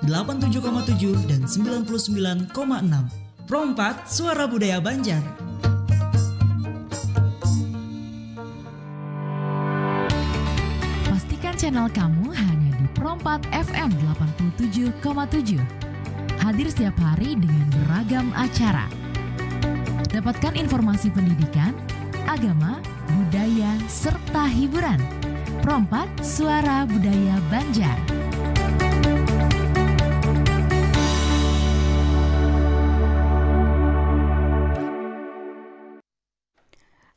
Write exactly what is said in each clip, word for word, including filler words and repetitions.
delapan tujuh koma tujuh dan sembilan puluh sembilan koma enam. Pro empat, Suara Budaya Banjar. Pastikan channel kamu hanya di Pro empat F M delapan puluh tujuh koma tujuh. Hadir setiap hari dengan beragam acara. Dapatkan informasi pendidikan, agama, budaya, serta hiburan. Pro empat, Suara Budaya Banjar.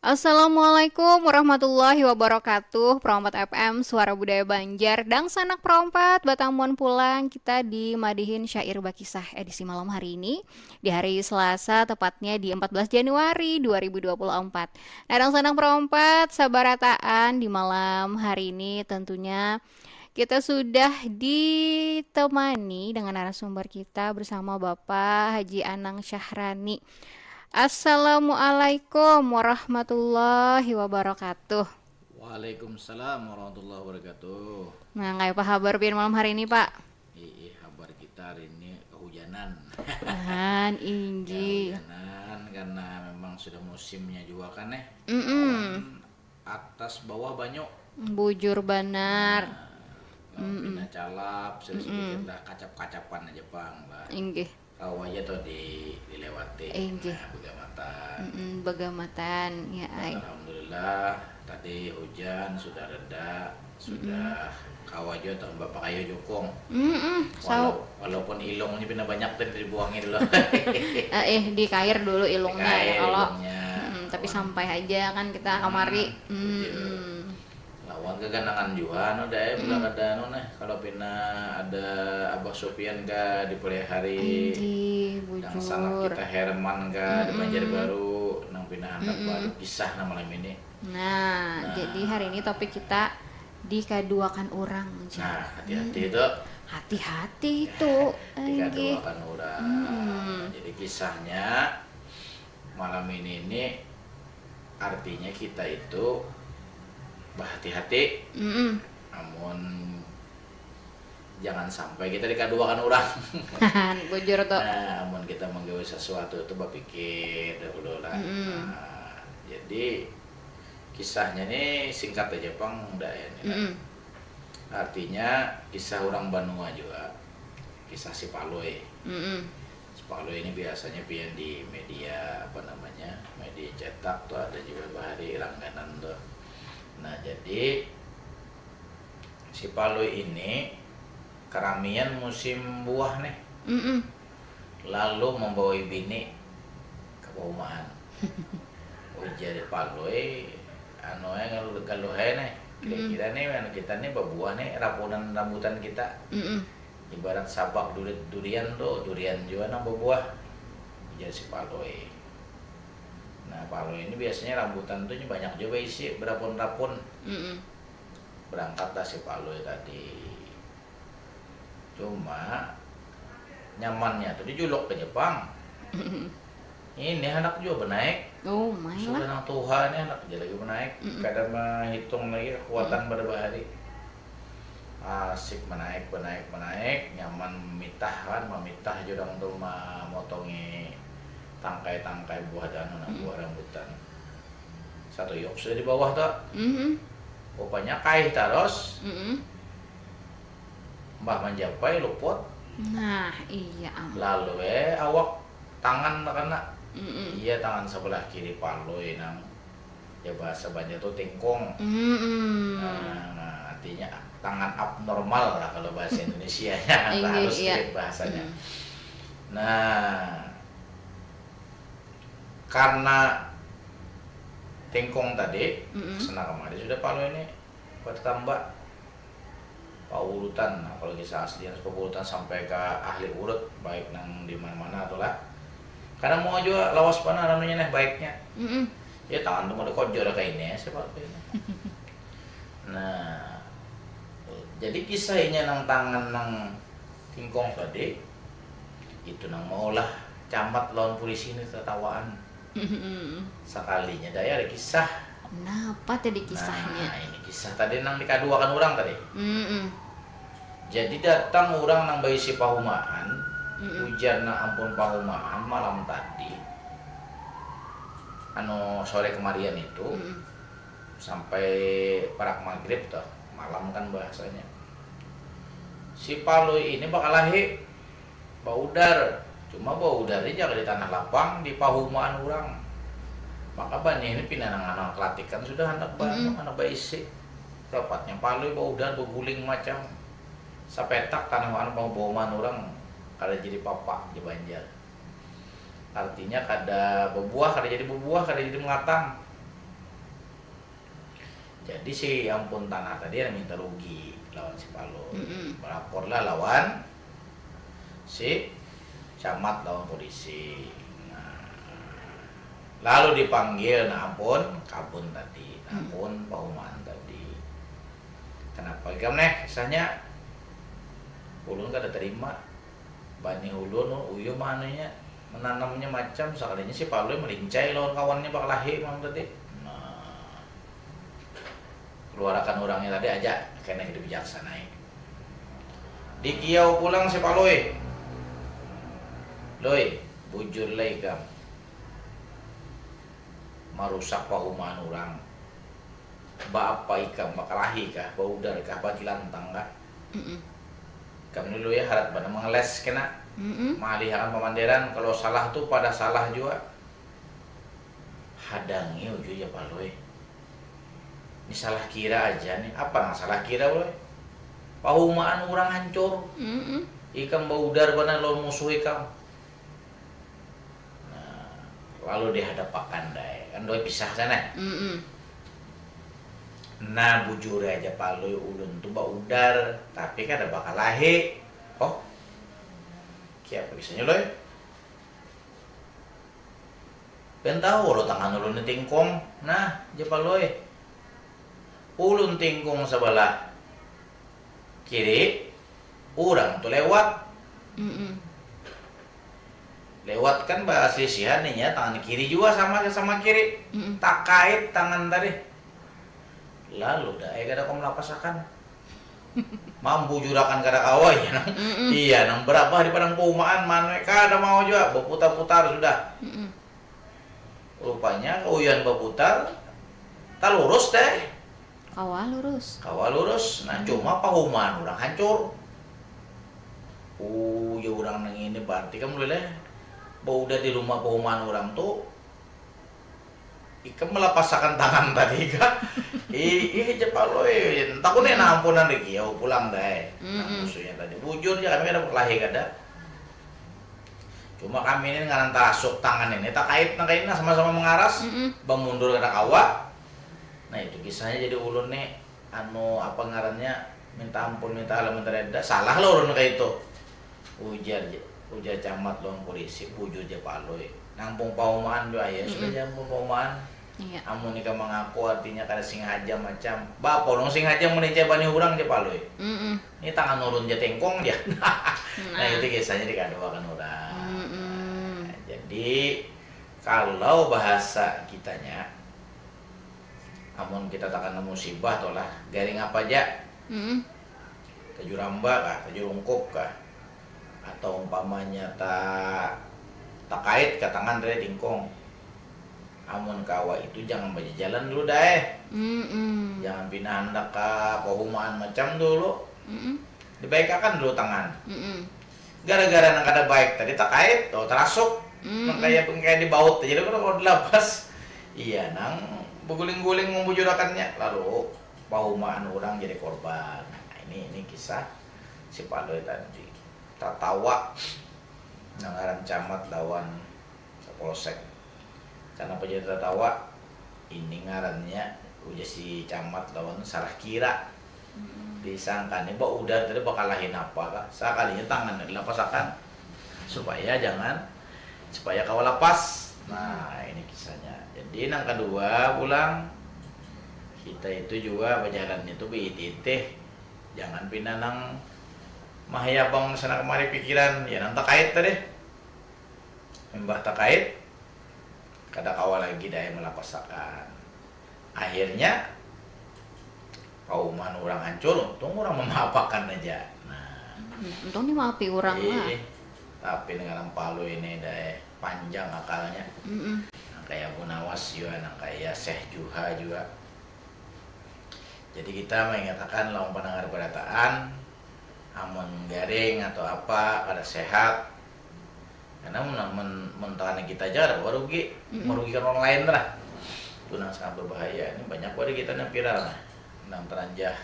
Assalamualaikum warahmatullahi wabarakatuh. Pro empat F M, Suara Budaya Banjar. Dangsanak Pro empat, batamuan pulang kita di Madihin Syair Bakisah edisi malam hari ini, di hari Selasa, tepatnya di empat belas Januari dua ribu dua puluh empat. Nah, dangsanak Pro empat, sabarataan di malam hari ini tentunya kita sudah ditemani dengan narasumber kita bersama Bapak Haji Anang Syahrani. Assalamualaikum warahmatullahi wabarakatuh. Waalaikumsalam warahmatullahi wabarakatuh. Nah, kaya apa habar pian malam hari ini, Pak? Ih, habar kita hari ini kehujanan. Nahan, inggih. Kehujanan karena memang sudah musimnya juga kan, eh. Mm-mm. Atas bawah banyu. Bujur banar. Nah, kalau pina calap, sedikit lah kacap-kacapan aja pang lah. Inggih. Kawa aja tuh di, dilewati. Inggih. Nah, begamatan. Mm-mm, begamatan, ya, ai. Alhamdulillah, tadi hujan sudah reda, sudah kawa jua tuh, Mbak, pakayuh jukung. Mm-mm, sau. Walau-, walaupun ilungnya pina banyak tadi dibuangi dulu. Eh, eh, dikair dulu ilungnya, dikair ya, kalau ilungnya. Mm-mm, tapi sampai aja kan kita kamari. Mm-mm. Lawan keganangan jua, anu, deh, bila kada, anu, nah, kalau pina ada Abah Sofian kah di Peliahari, inggih, bujur. Dangsanak kita Herman kah di Banjarbaru, nang pina handak baadu kisah nang malam ini. Nah, jadi hari ini topik kita dikaduakan urang, jar. Nah, hati-hati tu. Hati-hati tu, inggih. Dikaduakan urang. Mm-mm. Jadi kisahnya malam ini ni artinya kita itu bahati-hati. Mm-mm. Amun jangan sampai kita dikaduakan urang. Bujur tu. Nah, amun kita menggawe sesuatu itu bapikir dahulu lah. Mm-mm. Nah, jadi kisahnya ni singkat aja pang, Dayan, ya. Mm-mm. Artinya kisah urang banua jua, kisah si Palui. Mm-mm. Si Palui ini biasanya pian di media, apa namanya, media cetak tuh ada juga bahari langganan tuh. Nah, jadi si Palui ini keramian musim buah nih. Mm-mm. Lalu membawai bini ke perumahan. Ujar Palui, anu ai, galuh, galuh ai nih. Kira-kira nih, anu kita nih babuah nih, rapunan rambutan kita. Mm-mm. Ibarat sabak duri-, durian tuh, durian jua nang babuah. Ujar si Palui. Nah, Palui ini biasanya rambutan tuh banyak jua baisi berapun-rapun. Mm-mm. Berangkatlah si Palui tadi. Cuma nyamannya tuh di juluk aja pang. Ini handak jua benaik. Oh, main lah. Sudah nang tuha ini handak aja lagi benaik. Mm-mm. Kada mahitung lagi kekuatan pada bahari. Asik menaik, menaik, menaik, nyaman memitah kan, memitah jurang tuh, memotongi tangkai-tangkai buah anu, nah, buah rambutan. Satuyuk sudah di bawah tuh. Mm-mm. Rupanya kaih tarus. Mm-mm. Mbah manjapai luput. Nah, iya, ampun. Lalu, eh, awak tangan takana. Mm-mm. Iya, tangan sebelah kiri Palui nang, ya, bahasa Banjar tuh tingkung. Mm-mm. Nah, nah, artinya tangan abnormal lah kalau bahasa Indonesianya. Inggih, harus iya. Bahasanya. Mm. Nah, karena tingkung tadi, mm-mm, sana kemari sudah Palui ini bertambah. Paurutan, apalagi saat sejarah paurutan sampai ke ahli urut, baik nang di mana-mana tu lah. Kada mau jua lawas banar anunya nih, baiknya. Mm-mm. Ya, tangan tu mau dikojor kayak ini, siapa kayak ini. Nah, jadi kisah inya nang tangan nang tingkung tadi, itu nang maulah camat lawan polisi ini tatawaan. Mm-mm. Sakalinya daya ada kisah. Napa tadi kisahnya? Nah, ini kisah tadi nang dikaduakan urang tadi. Mm-mm. Jadi datang urang nang baisi pahumaan, ujarnya ampun pahumaan malam tadi, anu sore kemarian itu, sampai parak magrib tuh, malam kan bahasanya. Si Palui ini bakalahi, baudar, cuma baudarnya jangan di tanah lapang, di pahumaan urang. Maka bani ini pina nang anak kelatikan sudah handak ba handak baisi. Dapatnya Palui baudar beguling macam. Sapetak tanah anu pang bauman urang kada jadi papa di Banjar. Artinya kada bebuah, kada jadi bebuah, kada jadi mengatang. Jadi si ampun tanah tadi ada minta rugi lawan si Palui. Balaporlah lawan si camat lawan polisi. Nah, lalu dipanggil nah ampun kabun tadi, nah ampun pahumaan tadi. Kenapa ikam neh kisahnya? Ulun kada terima. Bani ulun uyuh manunya menanamnya macam sakalinya si Palui melincai lawan kawannya bakalahi malam tadi. Nah, keluarakan urangnya tadi aja kena kita bijaksanai. Dikiau pulang si Palui. Lui, bujur lah ikam. Marusak pahumaan urang. Baapa ikam, bakalahi kah, baudar kah, batilantang kah? Ikam ni Lui harat banar mengeles kena. Malihakan pamanderan, kalau salah tu pada salah jua. Hadangi uju ja Palui. Ni salah kira aja ni. Apa nang salah kira Lui? Pahumaan urang hancur. Ikam baudar banar lawan musuh ikam. Nah, lalu dihadapakan dai. Kan dua pisah sana. Nah, bujur aja Palui ulun tu baudar, tapi kada bakalahi. Oh. Kiapa kisahnya Lui? Pian tahu lo tangan ulun ni tingkung. Nah, ja Palui. Ulun tingkung sabalah kiri, urang tu lewat. Lewat kan basilisihan inya tangan kiri jua sama sama kiri. Takait tangan tadi. Lalu dah ai kada kawa malapasakan. Mambujurakan kada kawa iya nang iya nang berabah di padang paumaan manui kada mau jua baputar-putar sudah. Rupanya kauyuhan baputar talurus teh. Kawa lurus. Kawa lurus. Nah, cuma pahumaan urang hancur. Ujar urang nang ini, berarti kam luleh baudah di rumah pahumaan urang tu. Ikam malapasakan tangan tadi kah? Ih, ih, cepalui. Entah ku nih nang ampunan lagi, ya pulang dai. Nah, musuhnya tadi. Bujur ja kami kada berkelahi kada. Cuma kami ini ngaran tarasuk tangan ini, takait nang kaina sama-sama mengaras, bamundur kada kawa. Nah, itu kisahnya jadi ulun nih, anu, apa ngarannya, minta ampun, minta halam, minta reda, salah lah ulun kaitu. Ujar ja, ujar camat lawan polisi, bujur ja Palui. Nampung paumaan jua, ya sudah ja ampun paumaan. Iya. Amun ikam mangaku artinya kada singaja macam, bapa ulun singaja melincai bani urang ja Palui. Mm-mm. Ni tangan ulun ja tengkong ja. Nah, itu kisahnya dikaduakan urang. Mm-mm. Nah, jadi kalau bahasa kitanya, amun kita takana musibah tu lah, garing apa ja. Mm-mm. Tajuramba kah, tajurungkup kah, atau umpamanya ta takait ka tangan tadi tingkung. Amun kawa itu jangan bajajalan dulu daeh. Mm-mm. Jangan pina handak ka pahumaan macam dulu. Mm-mm. Dibaikakan dulu tangan. Mm-mm. Gara-gara nang kada baik tadi takait, oh, tarasuk. Mm-mm. Nang kaya, kaya dibaut aja dah, kada kawa dilapas. Iya, nang baguling-guling mambujurakannya, lalu pahumaan urang jadi korban. Nah, ini, ini kisah si Palui tadi. Tatawa nang ngaran camat lawan sapolsek. Kanapa jadi tatawa? Ini ngarannya, ujar si camat lawan salah kira. Disangkanya baudar tadi bakalahi napa kah. Sakalinya tangannya dilapasakan. Supaya jangan, supaya kawa lapas. Nah, ini kisahnya. Jadi nang kadua pulang, kita itu jua bajalan itu baitih-itih. Jangan pina nang mahayabang sana kamari pikiran, ya nang takait tadi. Imbah takait, kada kawa lagi daya malapasakan. Akhirnya, pauman urang hancur, untung urang mamaapakan aja. Nah, Untung ni maapi urang lah. Tapi dengan Palui ini deh panjang akalnya. Mm-mm. Nang kayak Abu Nawas juga, nang kayak Syekh Juha juga. Jadi kita mengatakan lawan pendengar berataan, amun garing atau apa kada sehat, karena mun mun mun tangan kita aja ada rugi, Mm-mm. merugikan orang lain lah. Itu nang sangat berbahaya. Ini banyak pada kita nang viral nah, nang teranjah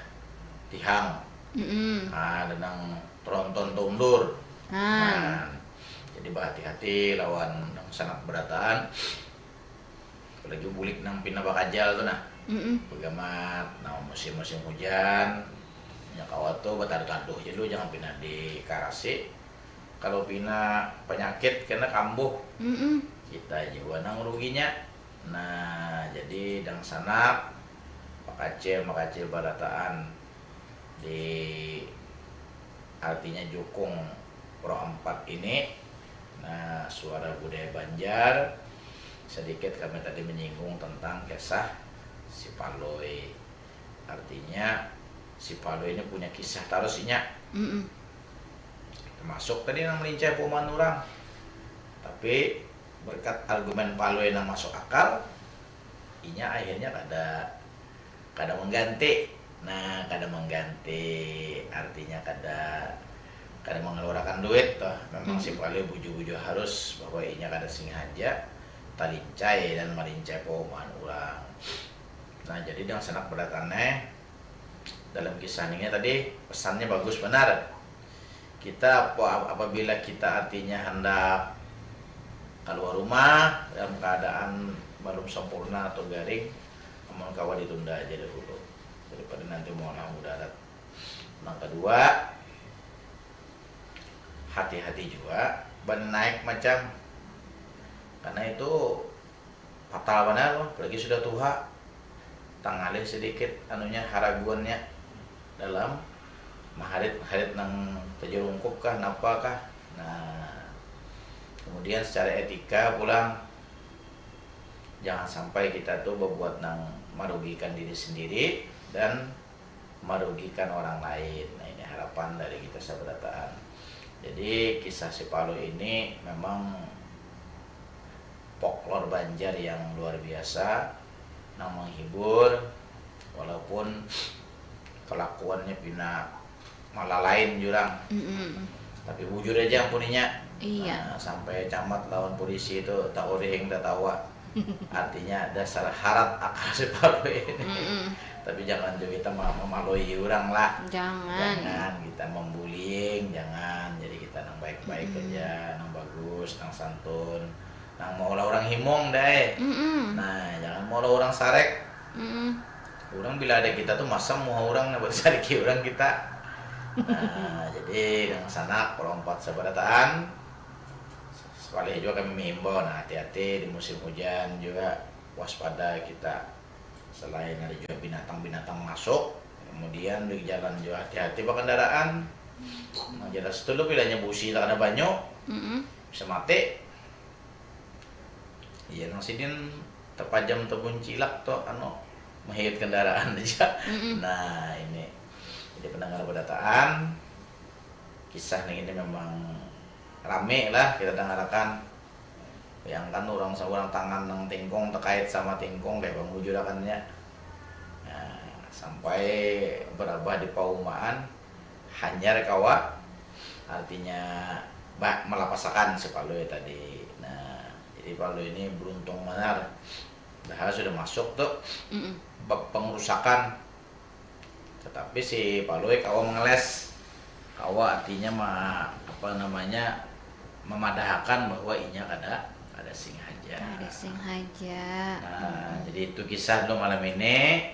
tihang, Mm-mm. ada nang tronton tundur. Nah, Nah, jadi berhati-hati lawan nang sanak berataan. Apalagi bulik nang pina bakajal tu nah. Mm-mm. Begamat, nah musim-musim hujan, nya kawa tu bataduh-taduh ja dulu, jangan pina dikarasi. Kalau pina penyakit kena kambuh, Mm-mm. kita jua nang ruginya. Nah, jadi dangsanak, makacil-makacil barataan di, artinya jukung Pro empat ini. Nah, suara budaya Banjar, sedikit kami tadi menyinggung tentang kisah si Palui. Artinya si Palui ini punya kisah tarus inya. Mm-mm. Termasuk tadi nang melincah pauman urang. Tapi berkat argumen Palui nang masuk akal, inya akhirnya kada kada mengganti. Nah, kada mengganti artinya kada kada mengeluarkan duit toh. Memang Mhm. si Palui bujur-bujur harus bahwa inya kada sengaja talincai dan malincai pauman urang. Nah, jadi dangsanak berataan ne, dalam kisah ini tadi pesannya bagus banar. Kita apa apabila kita artinya hendak keluar rumah dalam keadaan belum sempurna atau garing, amun kawa ditunda aja dahulu daripada nanti maulah mudarat. Nang kedua, hati-hati jua banaik macam, karena itu fatal banar, apalagi sudah tuha. Tangalih sedikit anunya, haraguannya dalam maharit-maharit nang tajerungkup kah, napa kah. Nah, kemudian secara etika pulang, jangan sampai kita tuh berbuat nang merugikan diri sendiri dan merugikan orang lain. Nah, ini harapan dari kita sabarataan. Jadi kisah si Palui ini memang folklore Banjar yang luar biasa, nang menghibur, walaupun kelakuannya pina malah lain jurang. Mm-mm. Tapi bujur aja ampuninya. Iya. Nah, sampai camat lawan polisi itu taurihing tatawa. Artinya dasar harat akal si Palui ini. Mm-mm. Tapi jangan juga kita ma- memalui orang lah. Jangan. Jangan kita membullying, jangan. Jadi kita nang baik-baik Mm-mm. aja, nang bagus, nang santun, nang maulah orang himung deh. Mm-mm. Nah, jangan maulah orang sarek. Mm-mm. Orang bila ada kita tuh masam muha orang, nah, baru sariki orang kita. Nah, jadi dangsanak Pro empat sabarataan, sekali juga kami mengimbau, nah, hati-hati di musim hujan juga, waspada kita. Selain ada juga binatang-binatang masuk, kemudian di jalan juga hati-hati berkendaraan. Nah, jelas tu lo bilanya busi tak ada banyu, Mm-mm. bisa mati. Iya, nang sidin terpajam tebuncilak tu, anu, mahiyut kendaraan aja. Mm-mm. Nah, ini. Jadi pendengar berataan, kisah nih ini memang rame lah kita dengarkan. Bayangkan orang seorang tangan nang tingkung terkait sama tingkung kayak pemujurakannya. Nah, sampai berabah di paumaan, hanyar kawa, artinya ba, melapasakan si Palui tadi. Nah, jadi Palui ini beruntung banar. Padahal sudah masuk tuh Mm-mm. bab pengerusakan. Tetapi si Palui kawa mengeles. Kawa artinya ma, apa namanya, memadahakan bahwa inya kada kada sengaja. Ada sengaja. Nah, jadi itu kisah dulu malam ini.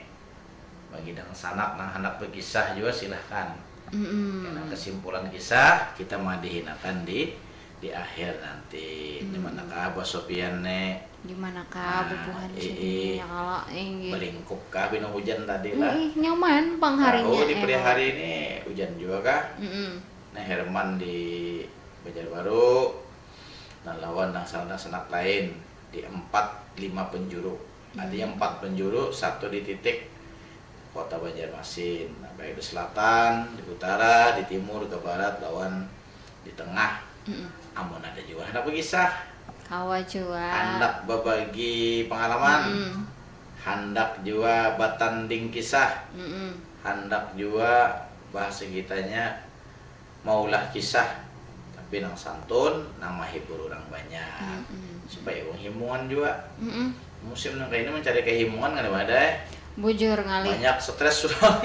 Bagi dangsanak nang hendak berkisah juga silahkan. Mm-mm. Karena kesimpulan kisah kita madihin akan di di akhir nanti. Hmm. Di manakah Abah Sopian ne? Gimana kah Nah, bubuhan eh, sini eh. Ya kalau inggih. Balingkup kah bina hujan tadi lah. Ih, nyaman pang harinya. Tahu di pria Emang. Hari ini hujan juga kah? Mm-mm. Nah, Herman di Banjarbaru, nah lawan dangsanak-dangsanak lain di empat lima penjuru. Artinya Hmm. Empat penjuru, satu di titik Kota Banjarmasin, nah, baik di selatan, di utara, di timur, ke barat, lawan di tengah. Mm-mm. Amun ada jua handak bakisah, kawa jua. Handak babagi pengalaman, mm-mm, handak jua batanding kisah, mm-mm, handak jua bahasa kitanya maulah kisah, tapi nang santun, nang mahibur urang banyak. Mm-mm. Supaya urang himungan jua. Mm-mm. Musim nang kaya ini mencari kehimungan kada mudah, eh. Bujur ngalih. Banyak stres urang.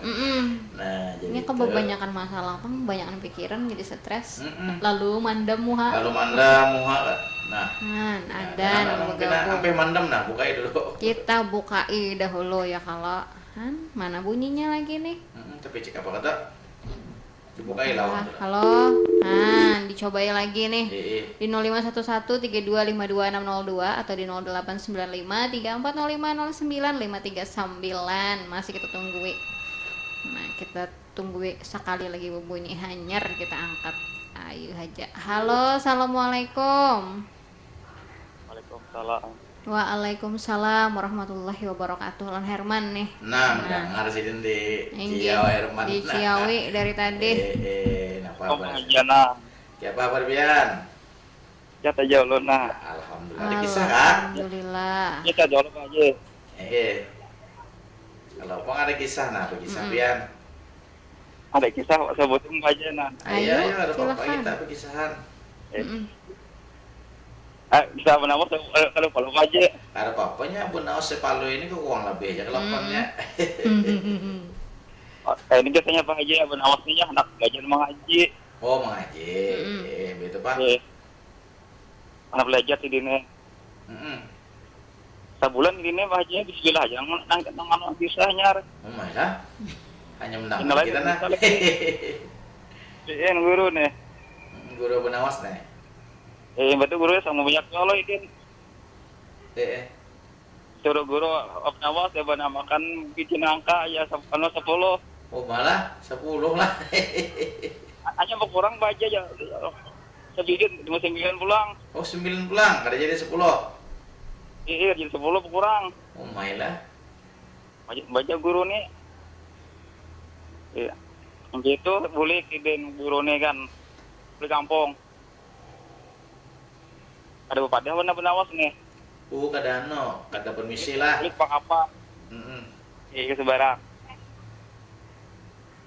Mm-mm. Nah, jadi ini kebanyakan masalah pang, banyakan pikiran jadi stres. Mm-mm. Lalu mandam muha. Lalu mandam muha. Nah. Nah, ada nah, nang mungkin begabung. Ampih mandam, nah, bukai dulu. Kita bukai dahulu ya kalo. Han, mana bunyinya lagi nih? Mm-mm, tapi cik apa kata? Dibukai lawan. Halo. Nah, dicobai lagi nih. Iya, iya. Di nol lima satu satu tiga dua lima dua enam nol dua atau di nol delapan sembilan lima tiga empat nol lima nol sembilan lima tiga sembilan. Masih kita tunggui. Nah, kita tunggui sekali lagi bebunyi hanyar kita angkat. Ayu haja. Halo, assalamualaikum. Waalaikumsalam. Waalaikumsalam warahmatullahi wabarakatuh. Lawan Herman nih. Nah, nah, mendengar sidin di Inggih, Ciawi Herman. Di Ciawi dari tadi. Eh, eh, napa kabar? Om Haji Anam. Kiapa kabar pian? Sehat aja ulun, nah. Alhamdulillah. Ada kisah kah? Alhamdulillah. Kisah jauh, Pak Haji. Eh, eh. Kalau apa ada kisah, nah, apa kisah pian? Ada kisah, Pak, sebutin aja, nah. Ayo, ayo, ayo, ada apa-apa silakan. Kita berkisahan. Eh. Mm-mm. Ah, kisah Abu Nawas, eh, kalau, kalau Pak Haji. Ada apa-apanya, Abu Nawas sepalu ini kok kurang lebih aja kelakuannya. Mm-mm. Mm-mm. Oh, eh, ini biasanya Pak Haji, Abu Nawas ini ya, anak belajar mengaji. Oh, mengaji. Mm-mm. Eh, begitu, Pak. Eh. Mana belajar di dini. Mm-mm. Sabulan di dini, Pak Haji, bismillah aja nang, nang, nang anu bisa nyar. Umai lah. Hanya menang kita nah. Iya, guru nih. Mm, guru Abu Nawas nih. Eh, betul guru sama banyak kalau ikin. Eh, eh. Suruh guru Abu Nawas ya, banamakan biji nangka ya, sep-, anu, sepuluh. Oh, malah sepuluh lah. Hanya berkurang baja ya. Sembilan, cuma sembilan pulang. Oh, sembilan pulang, kada jadi sepuluh. Iya, jadi sepuluh berkurang. Oh, main lah. Baja, baja guru nih. Iya. Begitu boleh kiden guru nih kan. Boleh kampung. Kada bepadah warna benawas nih. Uh, kada anu, kada permisi lah. Klik pang apa? Mm-mm. Iya, sebarang.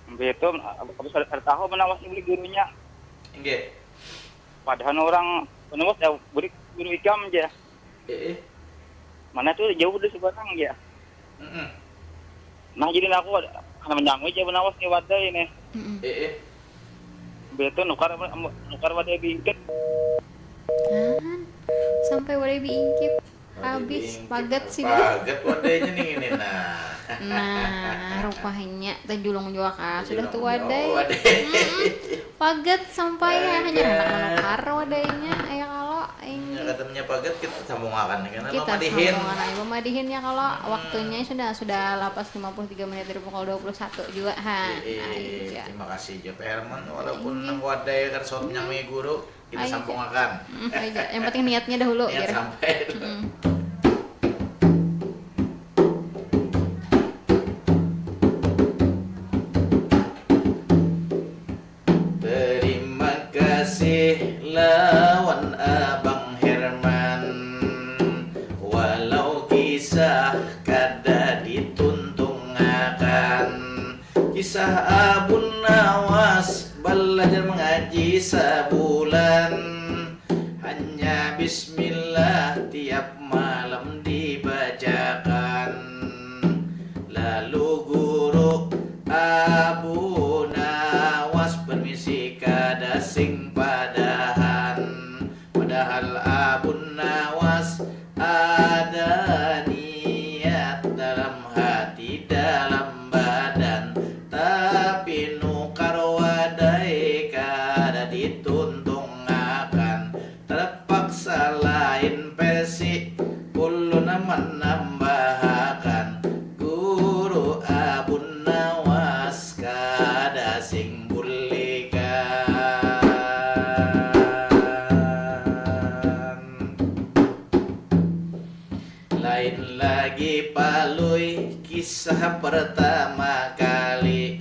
Sampai itu, habis ada, ada tahu benawas beli gurunya. Inggih. Padahal orang benawas ya, beri guru ikam aja. Eh, eh. Mana tuh jauh dari sebarang aja. Mm-mm. Nah, jadi aku ada, karena menyangui aja benawas nih wadai nih. Mm-mm. Eh, eh. Betul nukar, nukar wadai bingkit. Kan, sampai wadai bingkit. Wadai habis bingkit. Paget sih. Paget wadainya nih ini, nah. Nah, rupanya tajulung juga kah. Tajulung sudah tuh wadai. Oh, wadai. Mm-mm. Paget sampai ya, hanya handak manukar wadainya, ya kalo, ini. Ya, katanya paget, kita sambungakan, kan? Kita sambungakan aja, pamadihin ya, kalo waktunya sudah, sudah lapas lima puluh tiga menit dari pukul dua puluh satu juga, ha. Iya, iya, iya. Terima kasih, Jop Herman, walaupun nang wadai kada suat menyangui guru, kita sambungakan. Mm, aja. Yang penting niatnya dahulu, niat sampai dulu. Mm. Terima kasih lawan Abang Herman. Walau kisah kada dituntungakan, kisah Abun Nawas balajar mangaji sabulan. Hanya bismillah tiap malam dibacakan. Lalu guru Abu Nawas permisi kada sing padahan. Padahal Abu Nawas ada niat dalam hati, dalam badan, tapi nukar wadai kada dituntungakan. Terpaksa lain versi, ulun manambahakan, guru Abun Nawas kada sing bulikan. Lain lagi Palui, Kisah pertama kali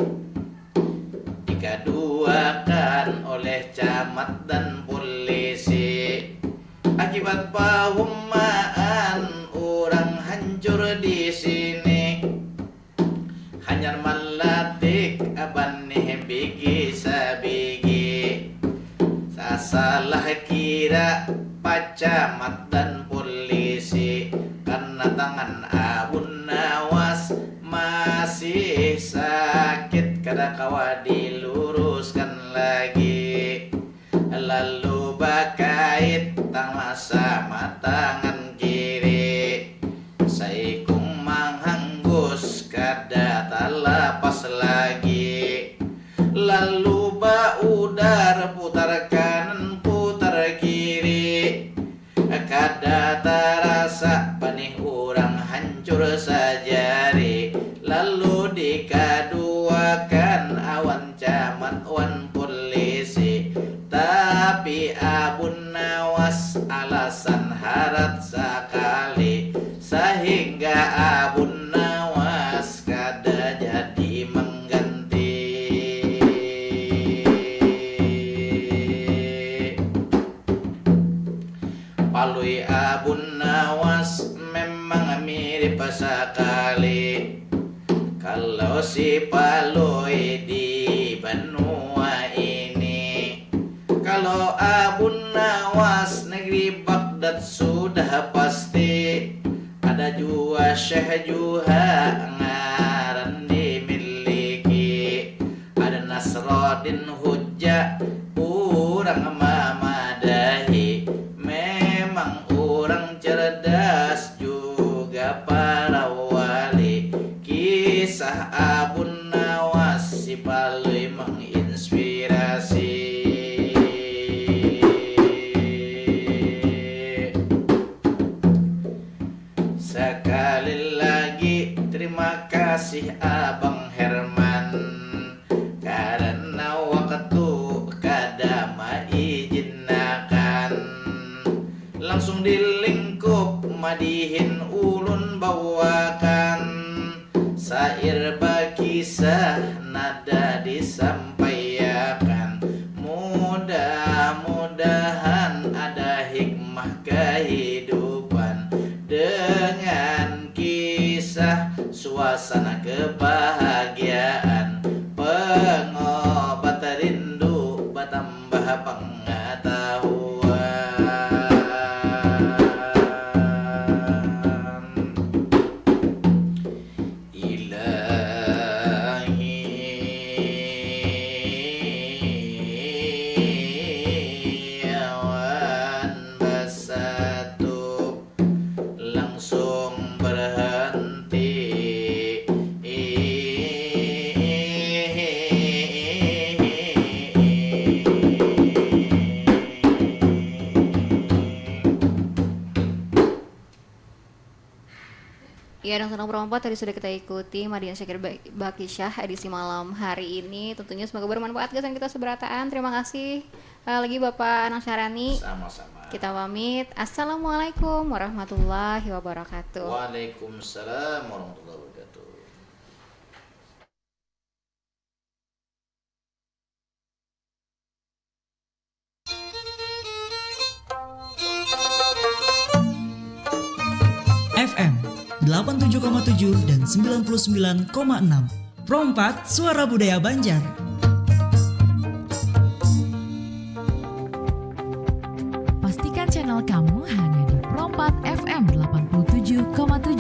dikaduakan oleh camat dan polisi. Akibat pahumaan urang hancur di sini. Hanyar malatik abanih bigi sabigi. Sasalah kira pacamat dan polisi karna tangan Abun Nawas masih sakit kada kawa diluruskan lagi. Lalu bakait tama-sama tangan kiri. Saikung manghanggus kada talapas lagi. Lalu baudar putar kanan putar kiri. Kada tarasa banih urang hancur sajari. Lalu dikaduakan awan camat wan polisi. Tapi Abun Nawas alasan harat sakali. Sahingga Abun Nawas kada jadi mangganti. Palui Abun Nawas memang mirip sakali. Kalau si Palui di banua ini. Kalau Abun Nawas negeri Baghdad sudah pasti. Ada jua Syekh Juha ngaran dimiliki. Ada Nasrodin Hujjah urang mamadahi. Memang urang cerdas juga para wali. Kisah Abun Nawas si Palui manginspirasi. Sakali lagi terima kasih Abang Herman karana waktu kada maijinakan. Langsung di lingkup madihin ulun bawakan sair bakisah nada disampaiakan. Mudah-mudahan ada hikmah kahidupan dengan kisah suasana kebahagiaan pengobat rindu batambah pengetahuan. Ilahi awan basatu langsung berhenti. Ya, dan senang berempat tadi sudah kita ikuti Madian Syakir Bakisyah edisi malam hari ini. Tentunya semoga bermanfaat gasan kita seberataan. Terima kasih uh, lagi Bapak Anang Syarani. Sama-sama. Kita pamit. Assalamualaikum warahmatullahi wabarakatuh. Waalaikumsalam warahmatullahi wabarakatuh. F M delapan tujuh koma tujuh dan sembilan puluh sembilan koma enam. Pro empat, Suara Budaya Banjar. Pastikan channel kamu hanya di Pro empat F M.